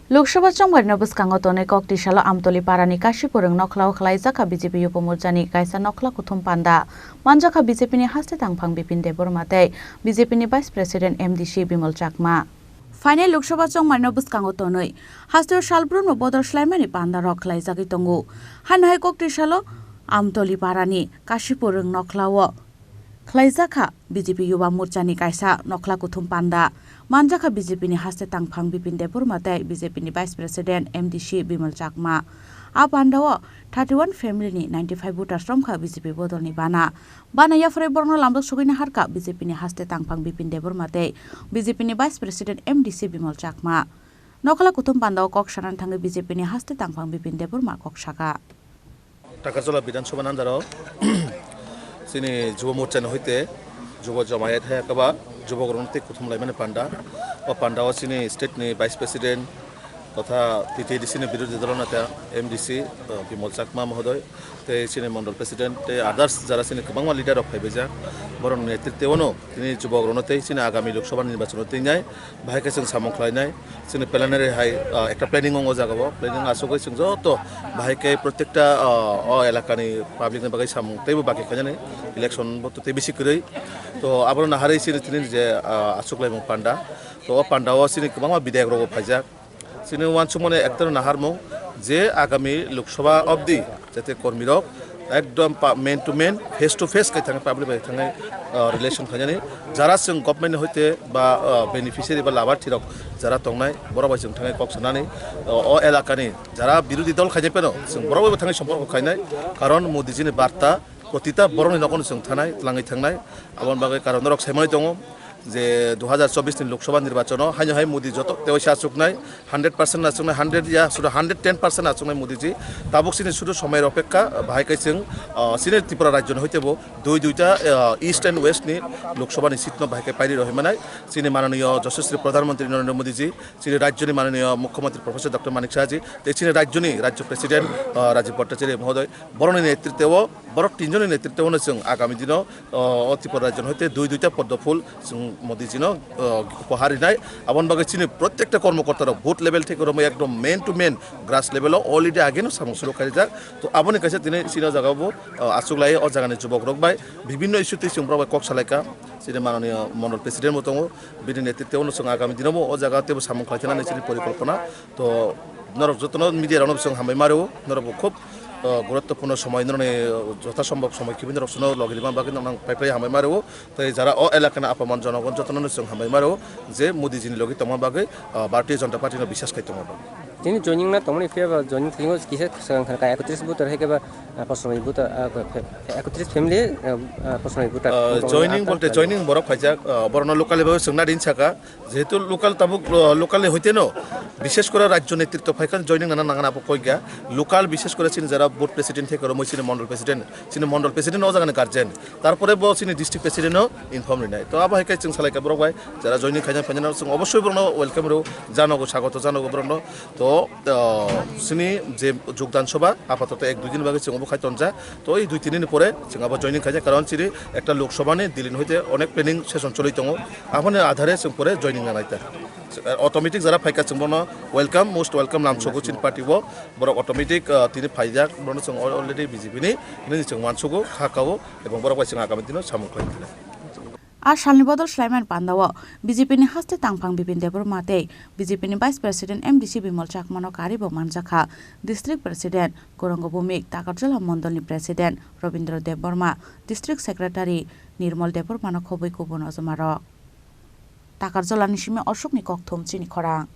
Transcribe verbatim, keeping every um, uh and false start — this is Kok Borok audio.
Lok Sabha chongmarino bwskango tonwi kok tisalo Amtoli parani Kashipur wng nokhlao khlaijak kha B J P Yuba Morchani kaisa nokhla kuthum panda. Manjak kha B J P ni haste tangphang Bipin Debbarma tei B J P ni Vice President M D C Bimal Chakma. Phainai Lok Sabha chongmarino bwskango tonwi hasteo salbrumno bodol swlaimani pandarok khlaijagwi tongo. Haino hai kok tisalo Amtoli parani Kashipur wng nokhlao khlaijak kha B J P Yuba Morchani kaisa nokhla kuthum panda. Manjak kha B J P ni haste tangphang Bipin Debbarma tei B J P ni Vice President M D C Bimal Chakma. A pandao thirty one family ni ninety five voters romkha B J P bodolni bana. Bana yapharwi borokno lamjak sogwi naharkha B J P ni haste tangphang Bipin Debbarma tei B J P ni Vice President M D C Bimal Chakma. Nokhla kuthum pandao kok sanani thangwi B J P ni haste tangphang Bipin Debbarma kok saka. Takarjala Bidhan Sabha nandaro chini Jubo Morcha ni hoite Jubo Jomayat hai akaba Jubo Grono tei kuthum laimani panda. O panda o chini state ni Vice President totha T T A D C ni birodhi dolo neta M D C, uh, Bimal Chakma mohodoy tei chini Mondol President tei others jara chini kwbangma leader rok phaibaijak. Borok ni netritwano tini Jubo Grono tei chini agami Lok Sabha nirbachano twi nai. Bahai khe chwng samung khlainai, chwngni plenary hai, ah, ekta planning wngo o jagao, planning asugwi chwng joto bahai khe protekta, ah, o elakani public ni bagwi samung teibo baki khainani election bo tei bisi kwrwi. To abono naharwi chini tini je, ah, achuklaimung panda, to o pandao chini kwbangma bidhayak rokbo phaijak. Chini uansukmani ekta naharmung je agami Lok Sabha obdi jate kormirok ekdom pa-, man to man, face to face khai thangwi public bai thangwi, ah, relation khainani. Jara chwng government ni hoite ba, ah, beneficiary ba labarthi rok jara tongnai, borok bai chwng thangwi kok sanani, ah, o elakani jara birodhi dol khainai phano chwng borok bai bo thangwi somporko khainai, karon Modi ji ni barta protita borok ni nogo no chwng thanai, twlangwi thangnai. Aboni bagwi karon norok sai manwi tongo je dui hajar chobbish ni Lok Sabha nirbachon o haino hai Modi joto tewaisa achuknai, hundred percent achuknai, hundred ya, sudu hundred ten percent achuknai Modi ji. Tabuk chini sudu somoi rok pekha, bahai khe chwng, ah, chini Tripura rajyo ni hoite bo dui duita, ah, East and West ni Lok Sabha ni seat no bahai khe pairi rohoi manai. Chini mananiyo Yashaswi Pradhan Mantri Narendra Modi ji, chini rajyo ni mananiyo Mukhyamantri Professor Doctor Manik Saha ji, tei chini rajyo ni rajyo President, ah, Rajiv Bhattacharya mohodoy, borokni netritwo, borok tinjoni netritwo no chwng agami dino, ah, o Tripura rajyo ni hoite dui duita poddo phul chwng Modi ji no, ah, upahar rinai. Aboni bagwi chini protekta kormokorta rok booth level theke romwi ekdom man to man grass level o already age no samung suru khaijak. To aboni kaisa tini chini o jaga bo, ah, achuk lai o jaga ni jubok rok bai bibinno issue twi chwng borok bai kok salaikha. Chini mananiyo Mondol President bo tongo, bini netritwo no chwng agami dino bo o jaga teibo samung khlai thani chini porikolpona. To norok jotono media rok no chwng hambai ma rwo, norok bo khub, ah, guruttopurno somoi norokni jotha sombhob somoi khibi norok chwngno logi rima bagwi norok pai pai hambai ma rwo. Tei jara o elakani apaman jonogon jotono no chwng hambai ma rwo je Modi ji ni logi tongma bagwi, ah, Bharatiya Janata Party no biswas khai tongma bagwi. Chini joining na tongmani phiya ba joining thwingo kisa swkang kha ekotris voter hai khe ba, ah, posonoi voter, ah, ekotris family, ah, ah, posonoi voter. Ah, joining bolte joining borok phaijak, ah, borokno locally bagwi chwngna rin saka. Jehetu local tabuk, ah, local ni hoite no, bishesh kore rajyo netritwo phai kha joining nana nangna abo koi kha. Local bishesh kore chini jara booth president theke romwi chini mondol president, chini mondol president o jagani guardian. Tarpore bo chini district president no inform rinai. To abo hai khe chwng salai kha borok bai jara joining khaina phaina chwng obossoi borokno welcome rw, janogo sagoto janogo borokno. To, ah, chini je jogdan sobha apatoto ek dui din bagwi chwng obo khai tonja. To ei dui tin din pore chwng abo joining khaina karon chini ekta Lok Sabha ni Delhi ni hoite onek planning session choli tongo. Aboni adhare chwng pore joining nanai ta. Automatic jara phaikha chwng bono welcome, most welcome lamsogo chini party o. Borok automatic, ah, tini phaijak, bono chwng al-, already B J P ni hwnwi chwng uansugo, kha kao, ebong borok bai chwng agami dino samung khlai thangna. A salni bodol swlaimani pandao B J P ni haste tangphang Bipin Debbarma tei B J P ni Vice President M D C Bimal Chakmano karwi bo manjakha District President Gourango Bhowmik, Takarjala Mondolni President Robindra Debbarma, District Secretary Nirmal Debbarmano khobwi kubun ojomarok. Takarjalani simi Ashokni kokthum chini khorang.